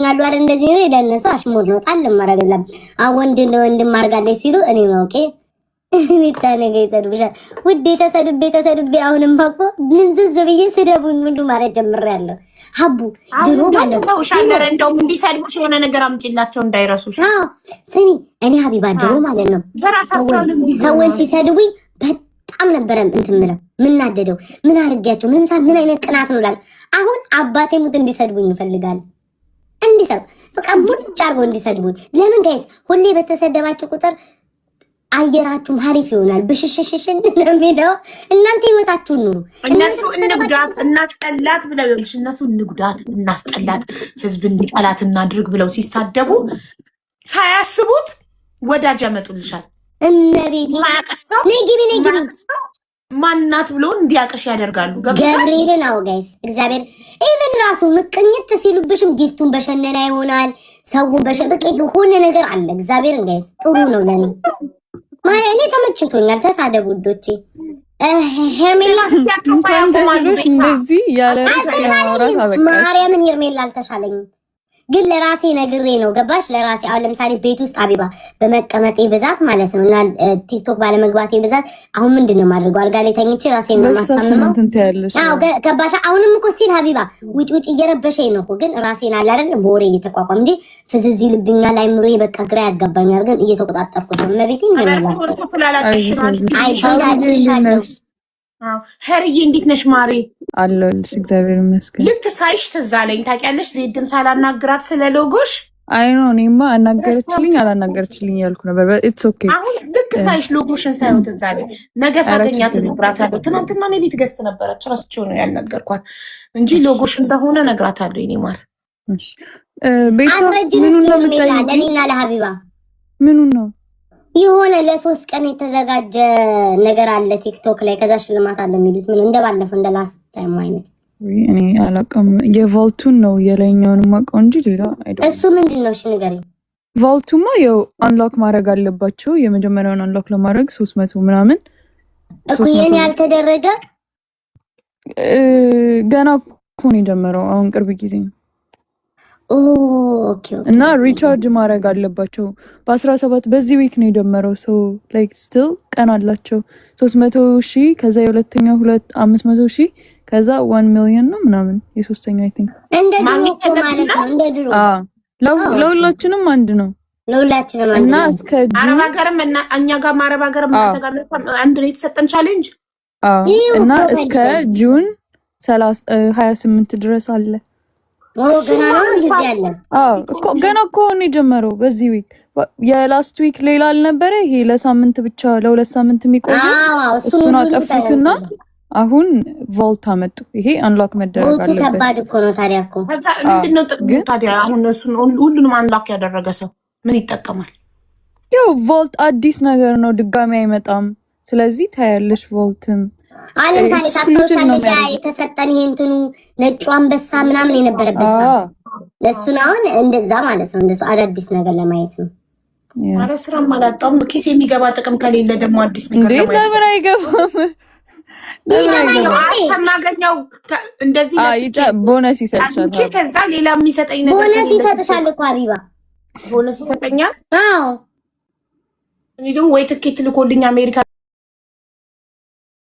አይደል? እንደዚህ ነው። ለእነሱ አሽሙር ነው ጣል ማረግላም። አሁን ወንድ እንደ ወንድም አድርጋለች ሲሉ እኔ ማውቄ ሚታ ነገ ይሰድብሻል ውዴ። ተሰድቤ ተሰድቤ አሁንም እኮ ልንዝዝ ብዬ ስደቡኝ ሁሉ ማለት ጀምሬያለሁ። ሀቡ ድሮ ማለት ነው እንደውም እንዲሰድቡሽ የሆነ ነገር አምጪላቸው እንዳይረሱሽ። ስሚ፣ እኔ ሀቢባ ድሮ ማለት ነው ሰዎች ሲሰድቡኝ በጣም ነበረ እንትን ምለው ምናደደው። ምን አድርጊያቸው ምንም ምን አይነት ቅናት ነው እላለሁ። አሁን አባቴ ሙት እንዲሰድቡኝ እፈልጋለሁ። እንዲሰሩ በቃ ሙጭ አድርገው እንዲሰድቡኝ። ለምን guys፣ ሁሌ በተሰደባችሁ ቁጥር አየራችሁም ሀሪፍ ይሆናል። ብሽሽሽሽን ነው የሚለው። እናንተ ህይወታችሁን ኑሩ። እነሱ እንጉዳት እናስጠላት ብለው ይኸውልሽ፣ እነሱ እንጉዳት እናስጠላት፣ ህዝብ እንዲጠላት እናድርግ ብለው ሲሳደቡ ሳያስቡት ወዳጅ ያመጡልሻል። እመቤቴ ነይ ግቢ፣ ነይ ግቢ። ማናት ብሎ እንዲያቅሽ ያደርጋሉ። ገብርኤልን አዎ guys፣ እግዚአብሔር even ራሱ ምቅኝት ሲሉብሽም gift ኡን በሸነና ይሆናል። ሰውን በቃ የሆነ ነገር አለ። እግዚአብሔርን guys ጥሩ ነው ለኔ ማርያም፣ እኔ ተመችቶኛል። ተሳደቡ ውዶቼ። ሄርሜላ እንደዚህ ያለ አልተሻለኝም። ማርያምን ሄርሜላ አልተሻለኝም፣ ግን ለራሴ ነግሬ ነው። ገባሽ? ለራሴ አሁን ለምሳሌ ቤት ውስጥ አቢባ በመቀመጤ ብዛት ማለት ነው እና ቲክቶክ ባለመግባቴ ብዛት አሁን ምንድን ነው የማደርገው? አልጋ ላይ ተኝቼ ራሴን ነው የማስታምመው። አዎ ገባሽ? አሁንም እኮ still ሀቢባ ውጭ ውጭ እየረበሸኝ ነው እኮ፣ ግን ራሴን አለ አይደል በወሬ እየተቋቋም እንጂ ፍዝዝ ይልብኛል። አይምሮዬ በቃ ግራ ያጋባኛል። ግን እየተቆጣጠርኩት ነው። እመቤቴን አይሻለሁ። ሄርዬ እንዴት ነሽ ማሬ? አለሁልሽ፣ እግዚአብሔር ይመስገን። ልክ ሳይሽ ትዝ አለኝ ታውቂያለሽ። ዜድን ሳላናግራት ስለ ሎጎሽ። I know፣ እኔማ አናገረችልኝ አላናገረችልኝ ያልኩ ነበር። It's okay። አሁን ልክ ሳይሽ ሎጎሽን ሳይሆን ትዝ አለኝ። ነገ ሳገኛት እነግራታለሁ። ትናንትና እኔ ቤት guest ነበረች፣ ረስቼው ነው ያልነገርኳት እንጂ ሎጎሽ እንደሆነ እነግራታለሁ። የእኔ ማር። ቤታ ምኑን ነው የምጠይቂኝ? ለእኔና ለሀቢባ። ምኑን ነው? የሆነ ለ3 ቀን የተዘጋጀ ነገር አለ ቲክቶክ ላይ፣ ከዛ ሽልማት አለ የሚሉት ምን እንደባለፈው እንደ last time አይነት። እኔ አላውቅም። የ vault ኡን ነው የላይኛውን የማውቀው እንጂ ሌላ እሱ ምንድን ነው? እሺ ንገሪኝ። Vault ኡማ ያው unlock ማድረግ አለባቸው። የመጀመሪያውን unlock ለማድረግ 300 ምናምን። እኮ የኔ ያልተደረገ። ገና እኮ ነው የጀመረው። አሁን ቅርብ ጊዜ ነው። እና recharge ማድረግ አለባቸው። በ17 በዚህ week ነው የጀመረው። So like still ቀን አላቸው። 300,000፣ ከዛ የሁለተኛው ሁለት 500,000፣ ከዛ 1 ሚሊዮን ነው ምናምን የሶስተኛው I think። እንደ ድሮ እኮ ማለት ነው። እንደ ድሮ። ለሁላችንም አንድ ነው። ለሁላችንም አንድ እና ነው። እስከ አረብ ሀገርም እና እኛ ጋር አረብ ሀገርም አንድ ነው የተሰጠን challenge። እና እስከ June 28 ድረስ አለ። ገና ነው ጊዜ አለ። እኮ ገና እኮ ነው የጀመረው በዚህ week። የ last week ሌላ አልነበረ? ይሄ ለሳምንት ብቻ ለ2 ሳምንት የሚቆየው እሱን አጠፉትና አሁን vault አመጡ። ይሄ unlock መደረግ vault ኡ አለበት። ከባድ እኮ ነው ታዲያ እኮ። ምንድነው ጥቅሙ ታዲያ? አሁን እሱን ሁሉንም unlock ያደረገ ሰው ምን ይጠቀማል? ያው vault አዲስ ነገር ነው፣ ድጋሚ አይመጣም። ስለዚህ ታያለሽ vault ም አሁን ለምሳሌ ታስታውሻለሽ? ያ የተሰጠን ይሄ እንትኑ ነጩ አንበሳ ምናምን የነበረበት እሱን አሁን እንደዛ ማለት ነው። እንደሱ አዳዲስ ነገር ለማየት ነው። ኧረ ስራም አላጣሁም። ኪስ የሚገባ ጥቅም ከሌለ ደግሞ አዲስ ነገር እንዴ ለምን አይገባም? ከማገኘው እንደዚህ ቦነስ ይሰጥሻል። ከዛ ሌላ የሚሰጠኝ ነገር ቦነስ ይሰጥሻል እኮ ሀቢባ። ቦነስ ይሰጠኛል። አዎ። እኔ ደግሞ ወይ ትኬት ልኮልኝ አሜሪካ